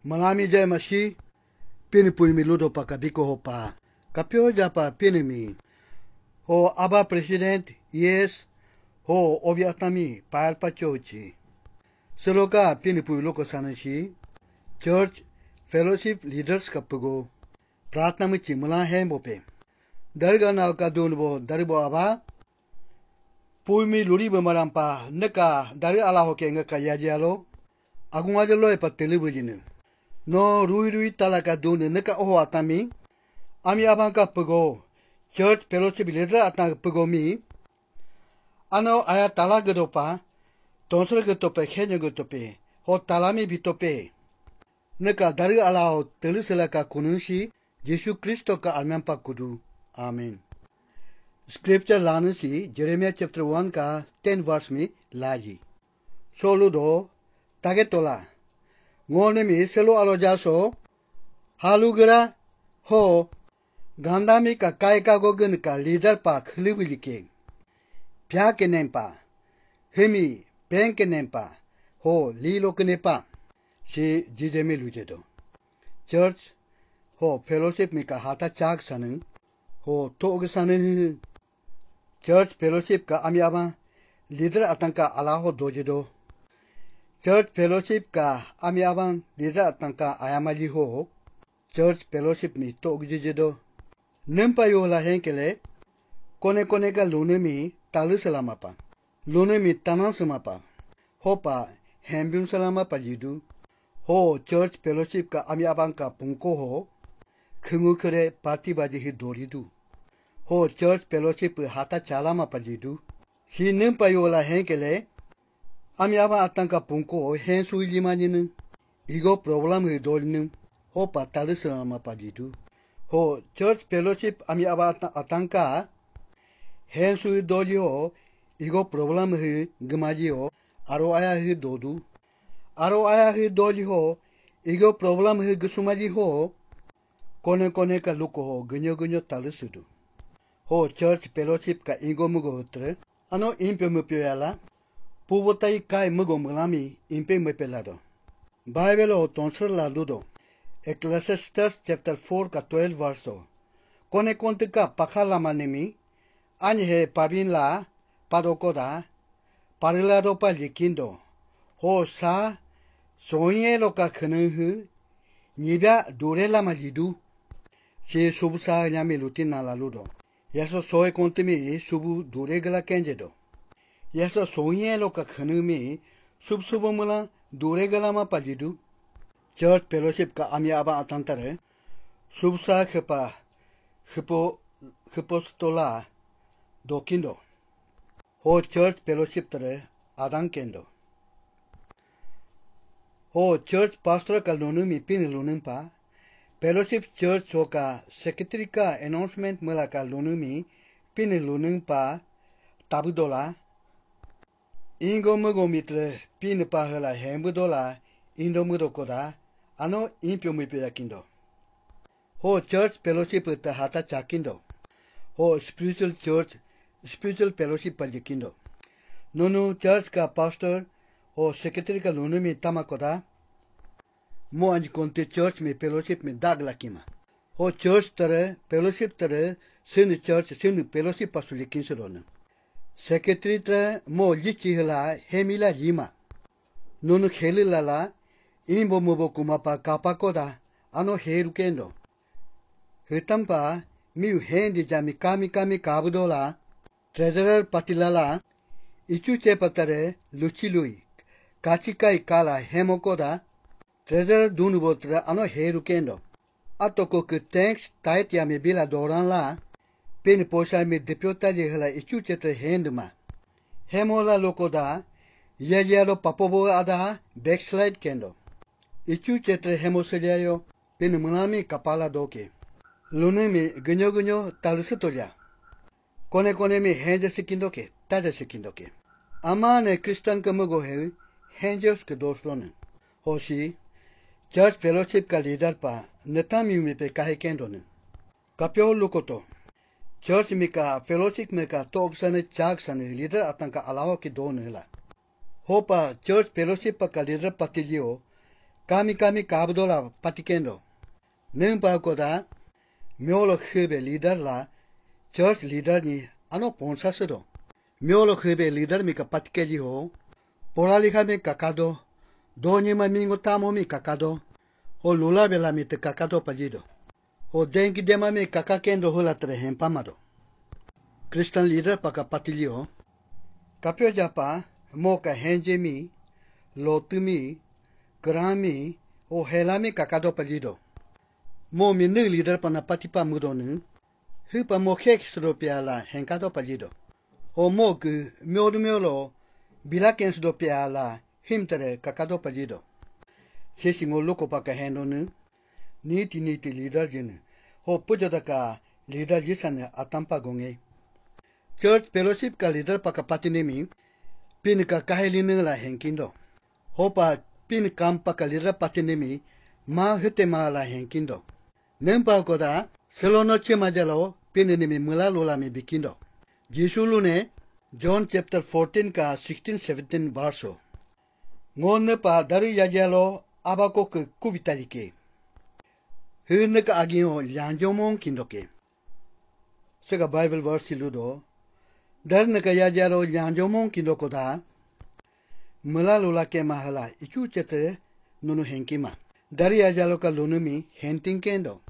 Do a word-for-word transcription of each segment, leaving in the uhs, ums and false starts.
Miilanmi Jai Masih, Pinii puyu mi ludo pa ka biko ho pa. Kapyo japa Pinii mi. Ho aba president, yes, ho obi atan mi, payal pa chochi. Siilo ka Pinii puyu luko sanii si, church, fellowship leaders ka pugo. Pratna mi chi miilan hen bo pe. Darii ga nal ka dun bo, darii bo aba. Puyu mi luri bo marampa, niika darii ala ho ke nga ka yaji alo. Agun aja loe pa tele bujinii. No rui rui tala ka dun niika oho atan mi. Ami aban ka pugo. Church fellowship leader atan ka pugo mi. Ano aya tala gedo pa. Tonsra geto pe, khenyo geto pe. Ho tala mi bito pe. Niika darii ala ho tele sela ka kunun si. Jisu Kristo ka armyan pa kudu. Amen. Scripture lanii si Jeremiah chapter one ka ten verse mi laji. Solu do, tage tola. Ngone mi selo alo jaso, halu gira, ho, ganda mi ka kai ka go gen ka leader pa khliwi like. Pya ke nem pa, hemi, pen ke nem pa, ho, lilo ke ne pa. Si jije mi luje do. Church, ho, fellowship mi ka hata chag sanii, ho, to ge sanii. Church fellowship ka ami aban leader atan ka ala ho doje do. Church fellowship ka ami aban leader atan ka ayama ji ho. Church fellowship mi to gije do. Niimpa yola henkele. Kone kone ka luniimi talu selama pa. Luniimi tanan sema pa. Hopa hembim selama pa jidu. Ho church fellowship ka ami aban ka punko ho. Khungu khere party baji hi dori du. Ho church fellowship hata chalama pa jidu. Si niimpa yola henkele. Ami aban atan ka punko hen sui lima nini. Igo problem hi doli nii. Hopa talu selama pa jidu. Ho church fellowship ami aban atan ka. Hen sui doli ho. Igo problem hi gimaji ho. Aro aya hi dodu. Aro aya hi doli ho. Igo problem hi gisumaji ho. Kone kone ka luko ho. Gunyo gunyo talu sudu. Ho church fellowship ka ingo mugo hutre. Ano impyo mupyo yala. Pubotai kai mugo miilanmi impe mupe lado. Bible ho tonsra la ludo. Ecclesiastes chapter four ka twelve verse ho. Kone kontii ka pakha lama niimi. Anyi he pabin la, padoko da, parila do pa likindo. Ho sa, soye lo ka kheneng hu, nyibya dure lama lidu. Si subu sa nyami lutin na la ludo. Yaso soe kontii mi subu dure gala kenje do. Yaso soye lo ka kheneng mi, sub subu mula dure gala ma pa lidu. Church fellowship ka ami aba atantare, subsa khepa, khepo, khepo stola, dokindo. Ho church fellowship tare, adan kendo. Ho church pastor ka luniimi Pinii luniimpa, fellowship church ho ka secretary ka announcement miila ka luniimi Pinii luniimpa, tabu dola, Ingo mugo mitre Pinii pa hiila hembu dola indo mudo koda, ano impyo mipyo yakindo. Ho church fellowship ta hata chakindo. Ho spiritual church, spiritual fellowship pa likindo. Nunu church ka pastor, ho secretary ka luniimi tama koda, mo anji kontii church mi fellowship mi dag lakima. Ho church tare, fellowship tare, sinu church, sinu fellowship pa sulikin sirone. Secretary tare, mo lichi hiila, hemila lima. Nunu kheli lala, imbo mubo kuma pa kapa koda, ano heru kendo. Hitampa, miu hendi jami kami kami kabu dola, treasurer patilala, ichu chepa tare, luchi lui, kachi kai kala hemo koda, treasurer dunu botra ano heru kendo. Atoko ke thanks tait yami bila doran la, Pinii poisa mi dipyo taji hiila ichu chetre henduma. Hemo la loko da, ya ya lo papobo ada backslide kendo. Ichu chetre hemo selya yo, Pinii miilanmi kapala doke. Luniimi gunyo gunyo talu sutoya. Kone kone mi henje sikindo ke, taja sikindo ke. Amane Christian ke mugo he, henje uske dos lone. Hosi, church fellowship ka leader pa, netam yumi pe kahe kendo ne. Kapyo lukoto. Church mi ka fellowship mi ka toksane chaksane leader atan ka alaho ki done la. Hopa church fellowship pa ka leader patilio, Kami kami kabdo la patikendo. Nempa koda, miolo khebe leader la, church leader ni ano ponsa sedo. Miolo khebe leader mi ka patikeli ho, porali kha mi kakado, donyi ma mingo tamo mi kakado, ho lula bela mi te kakado palido. Ho denki dema mi kakakendo hula tre hempamado. Christian leader paka patili ho. Kapyo japa, mo ka henje mi, lotu mi, kran mi, ho hela mi kakado palido. Mo mi nu leader pana patipa mudo nu. Hipa mo khek sro pia la henkado palido. Ho mo gu myodu myolo bila ken sro pia la him tere kakado palido. Sesi ngo loko paka hendo nu. Niti niti leader jin. Ho pujo daka leader jisan atampa gonge. Church fellowship ka leader paka patine mi. Pin ka kaheli ne la henkindo. Hopa pin kam paka leader patine mi. Ma hete ma la henkindo. Nempa koda, selo no chema jalo, pin ne mi mula lula mi bikindo. Jisu lune, John chapter fourteen ka sixteen seventeen verse ho. Ngo ne pa dari yajalo, abako ke kubita like. Hene ka agin ho, yanjo mon kindo ke. Sega Bible verse ludo. Dar ne ka yajalo, yanjo mon kindo koda. Mula lula ke mahala, ichu chete, nunu henkima. Dari yajalo ka lunu mi, hentin kendo.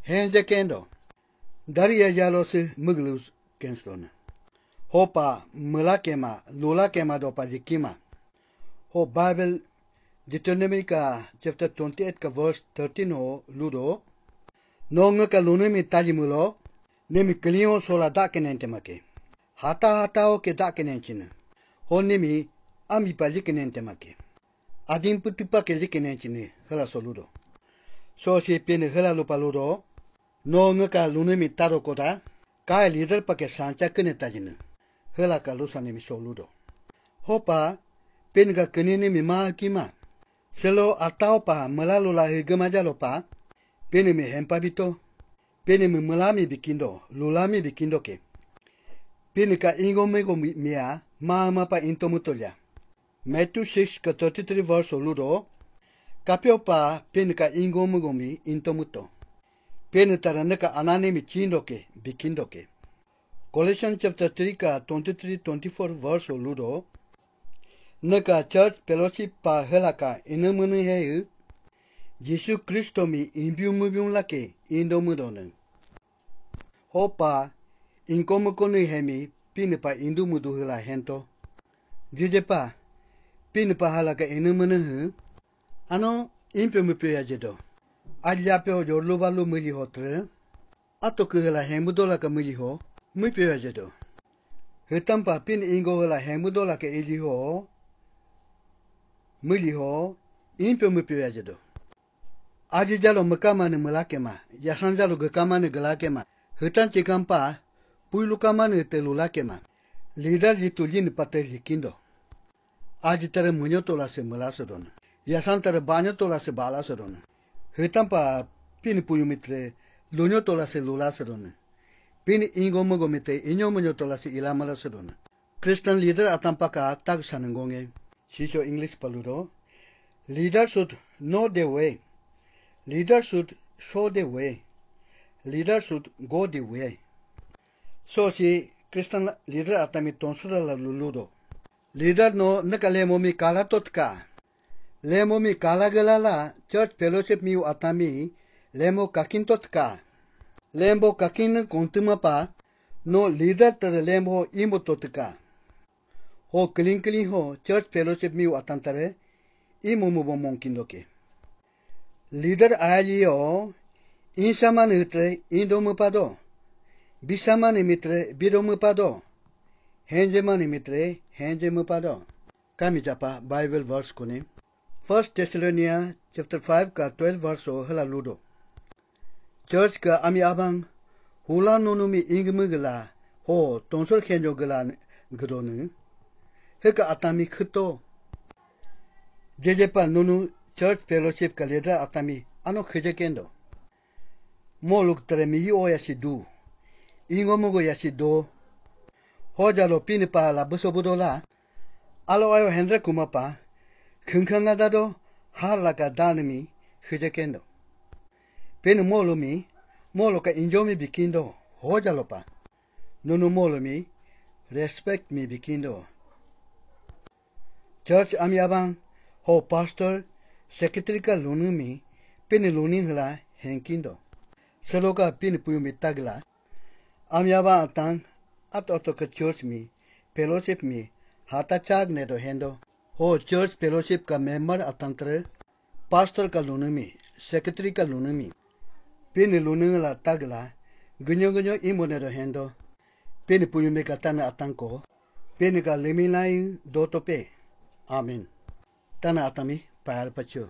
Henje kendo. Dari yajalo se muglus kenslona. Hopa mula kema, lula kema dopa jikima. Ho Bible Deuteronomy ka chapter twenty-eight ka verse thirteen ho ludo. No nge ka lunu mi tali mulo, ne mi klion sola da kenen temake. Hata hata ho ke da kenen chine. Ho ne mi ami pa jikenen temake. Adin putupa ke jikenen chine, hela so ludo. So si pin hela lupa ludo. No nge ka lunu mi taro koda, ka leader pa ke sancha kene tajine. Hela ka lusa ne mi so ludo. Hopa, pin ka kene ne mi ma kima. Selo atao pa mula lula he gema jalo pa, pin mi hempa bito. Pin mi mula mi bikindo, lula mi bikindo ke. Pin ka ingo mego mi, mia, ma ma pa into mutolia. Matthew six ka thirty-three verse ho ludo. Kapyo pa pin ka ingo mugo mi into muto. Pin tara neka anane mi chindo ke, bikindo ke. Colossians chapter three ka twenty-three, twenty-four verse ho ludo. Neka church fellowship pa hela ka inu munu he u. Jisu Kristo mi imbiu mubiu lake indo mudo ne. Hopa, inkomo konu hemi, pin pa indu mudu hela hento. Jije pa, pin pa hala ka inu munu hu. Ano, impyo mupyo ya jedo. Aja pe ho jorlo balu muli ho tre. Ato ke hela hemu dola ka muli ho, mupyo ya jedo. Hitam pa pin ingo hela hemu dola ka ili ho, muli ho, impyo mupyo ya jedo. Aji jalo mukama ne mulakema, yasan jalo gakama ne galakema, hitan chikampa, puilu kama ne telulakema. Leader ji tulin pate likindo. Aji tare munyo tola se mula sedon. Yasan tare banyo tola se bala sedon. Hitan pa pin puyu mitre, lunyo tola se lula sedon. Pin ingo mugo mitre, inyo munyo tola se ilamala sedon. Christian leader atampa ka tag sanangonge. Siso English paludo. Leader should know the way. Leader should show the way. Leader should go the way. So si Christian leader atami tonsura la luludo. Leader no neka lemo mi kala totka. Lemo mi kala gelala church fellowship miu atami lemo kakin totka. Lembo kakin kontuma pa no leader tere lembo imbo totka. Ho kiling kiling ho church fellowship miu atantare imo mubo mongkindo ke. Leader ayali yo, insamane hutre indo mupado. Bisamane mitre bido mupado. Henjemane mitre henje mupado. Kami japa Bible verse kone. First Thessalonians chapter five ka twelve verse ho hala ludo. Church ka ami abang hula nunu mi ingmu gela ho tonsor khenjo gela gedonu. Heka atami khuto. Jejepa nunu church fellowship ka leader atami ano khuje kendo. Moluk tere mihi o yasi du. Ingo mugo yasi do. Hojalo pini pa la buso budo la. Alo ayo hendre kuma pa. Khengkhang ada do. Hala ka dan mi hüje kendo. Pini molu mi, molu ka injo mi bikindo, hoja lopa. Nunu molu mi, respect mi bikindo. Church ami aban, ho pastor, secretary ka lunu mi, pini luni hila henkindo. Seloka pini puyu mi tagla. Ami aban atan, at oto ka church mi, fellowship mi, hata chag nedo hendo. Ho church fellowship ka member atan tre, pastor ka lunu mi, secretary ka lunu mi. Pini lunu la tagla, gunyo gunyo imo nedo hendo. Pini puyu mi ka tana atan ko, pini ka limi lai do tope. Amen. Tana atan mi, payal pacho.